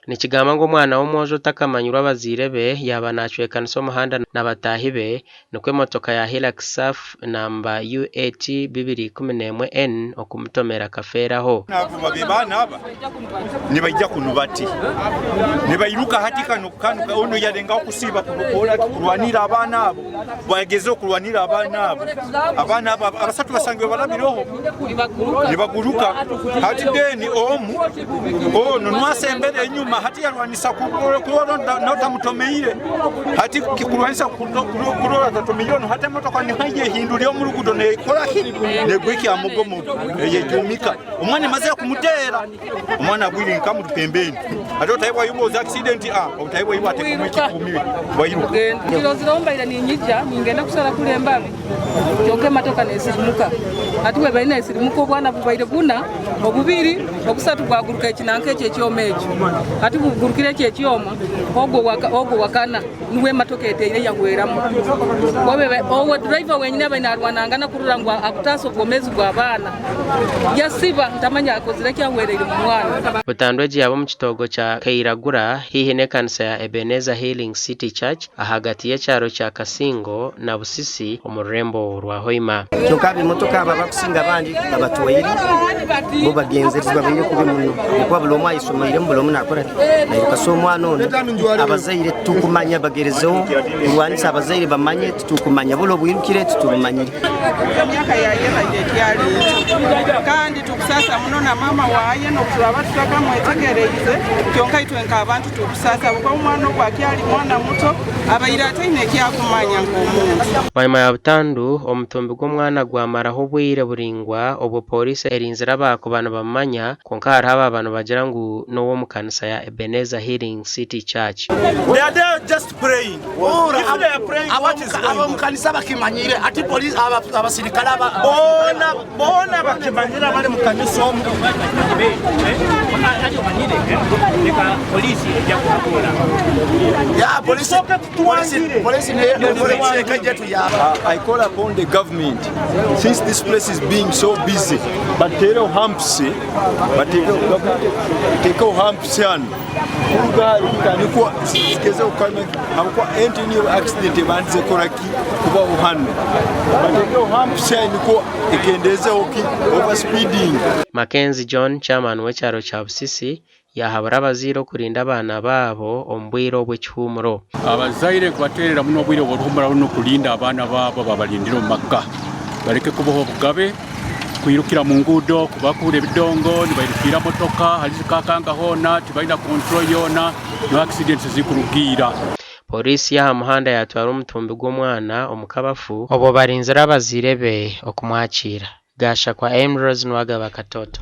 Nikigambwa ngu omwana w'omwojo otakamanyirwe abazaire be yaaba naacwekanisa omuhanda na bataahi be nikwo emotoka ya Hilux Surf namba UAT 211N okumutomera akafeeraho. Abo baana aba nibaija kunu bati nibairuka hati kanu kanu onu yalengaho kusiiba kurwanira abaana abo bagezeho kurwanira abaana abo abaana abo abasatu basangirwe barabireho nibaguruka hati then omu onu nwasembera enyuma hati yarwanisa kurora notamutomeire hati kurwanisa kurora atatomeire onu hati emotoka nihaija ehindura omu rugudo nekoraki negwa ekyamugomo eyejumika Omwana emazire kumuteera, omwana agwire nka muri pembeni. Hati obutahi bwaiwe bwoza accident ah, obutahi bwaiwe bwateekamu ekikuumi bwairuka. Nkirozireho mbaire ninyija ningenda kushara kuri embabi kyonka emotoka nesirimuka hati bwebaire nesirimuka obwana bubaire buna obubiri obusatu bwaguruka ekinanka ekyo ekyoma ekyo hati bugurukire ekyo ekyoma ogwo wakana Nubwo emotoka eteire yahweramu. Owo driver wenyini abaire narwanangana kurora ngu akutaasa obwomezi bw'abaana yasiba ntamanya akozire ki ahwereire omu mwana. Butandu egi yaaba omu kitoogo kya Kairagura haihi n'ekanisa ya Ebenezer Healing City Church ahagati y'ekyaro kya Kasingo na Busisi omu rurembo rwa Hoima. Kyonka ab'emotoka abo abakusinga abandi babatwaire bo bagenzerize babaire kubi muno ahabw'okuba buri omwe ayesomeiremu buri omwe nakora ki nairuka so omwana onu abazaire titukumanya bagerezeho kurwanisa abazaire bamanye titukumanya buri obwirukire titubumanyire. Emyaka yaye nayo ekyari mito kandi tukusaasa muno na maama waye n'obu turaba tutakamwetegereize kyonka itwe nk'abantu tukusaasa ahabw'okuba omwana ogu akyari mwana muto abaire ataine eki akumanya nk'omuntu. Bwanyima ya butandu, omutumbi gw'omwana gwamaraho obwire buraingwa obwo pooriisi erinzire abaakuba nibamumanya kwonka hariho abaaba nibagira ngu n'ow'omu kanisa ya Ebenezer Healing City Church. They are there just praying. If they are praying, what is going on? Ab'omukanisa bakimanyire ati police abasirikare aba Boona boona bakimanyire abari mu kanisa omu. Ya police police police ne ekaija tuyamba. I call upon the government since this place is being so busy bateereho humps bateekeho government eteekeho humps hanu kuruga ahari kuhika nikwo zigezeho ahabw'okuba ente niyo accident ebandize kukora ki kubaho hanu bateekeho humps nikwo ekendeezeho ki over speeding. Mackenzie John, Chairman w'ekyaro kya Busisi yaahabura abazaire okurinda abaana baabo omu bwire obw'ekihuumuro. Abazaire nkubateerera muno obwire bw'oruhuumuro runo kurinda abaana baabo babarindire omu maka bareke kubaha obugabe kwirukira mu nguudo, kubakuura ebidongo, nibairukiira motoka hali zikakanga hoona, tibaina control yoona, niho accidents zikurugiira. Pooriisi y'aha muhanda yaatwara omutumbi gw'omwana omu kabafu obwo barinzire abazaire be okumwakiira. Gashakwa Emrose Nuwagaba Katoto.